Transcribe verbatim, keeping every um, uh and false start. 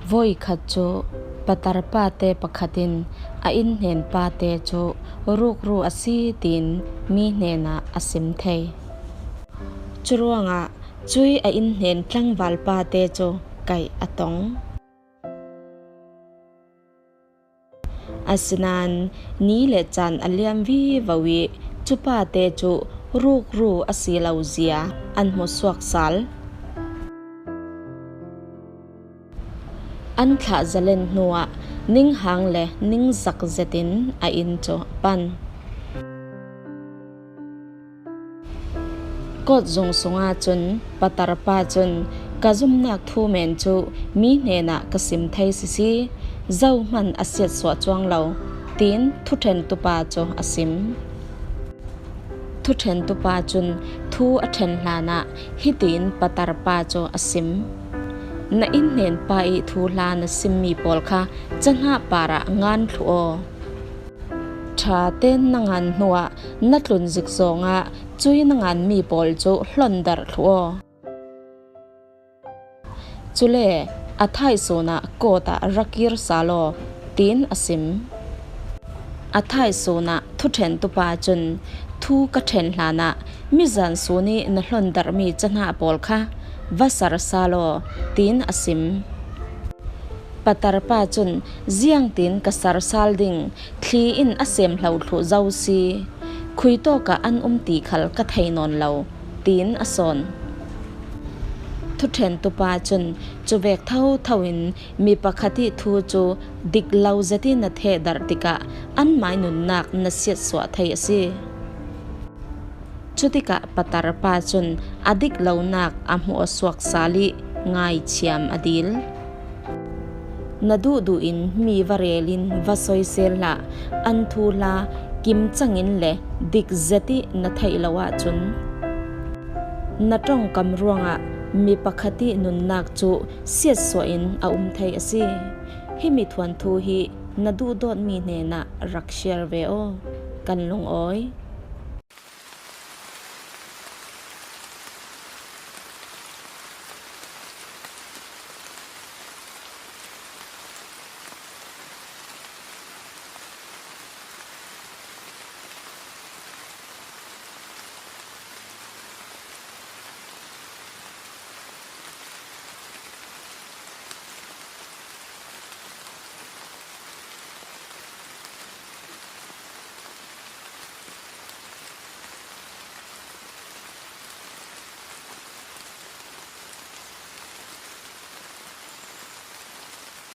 Voikhat cu patarpate pakhat in a innhnen pate cu rukru a si tiin mi hnenah a sim thei. Curuangah cui a innhnen tlangval pate cu kaih a tong. Asinain ni le caan a liam vivo i cu pate cu rukru a si lo zia an hmusuak sal. An thlah zalen hnuah ninghang le ningzak zetin a inn cu a pan. Kawt zung sungah cun patarpa cun, "Ka zumnak thu men cu mi hnenah ka sim thei sisi, zohman a siatsuah cuang lo," tiin thuṭhentupa cu a sim. Thuṭhentupa cun thu a ṭhen hlanah hitiin patarpa cu a sim: "Na innhnen pa i thuhla na simmi pawl kha cahnah parah ngan thluh aw. Ṭha ten na ngan hnuah na tlun zik zawngah cui na nganmi pawl cu hlondarh thluh aw. Cule a thaihsun ah kawt ah ra kir sal aw," tiin a sim. A thaihsun ah thuṭhentupa cun, "Thu ka ṭhen hlanah mizan sun i na hlondarhmi cahnah pawl kha va sar sal aw," tiin a sim. Patarpa cun, "Ziangtin ka sar sal ding? Thli in a sem hlo thluh zo si. Khui tawkah an um ti khal ka thei nawn lo," tiin a sawn. Thuṭhentupa cun, "Cuvek thotho in mi pakhat i thu cu dik lo zet i na thehdarh tikah anmai nunnak na siatsuah thei a si." Cutikah patarpa cun a dik lonak a hmuh a suak sal i ngaithiam a dil. "Na duhduh in mi va rel in va soisel hlah, an thuhla kim cangin le dik zet i na theih lo ahcun na ṭongkam ruangah mi pakhat i nunnak cu siatsuah in a um thei a si. Himi thuanthu hi na duhdawtmi hnenah rak share ve aw. Kan lungawi."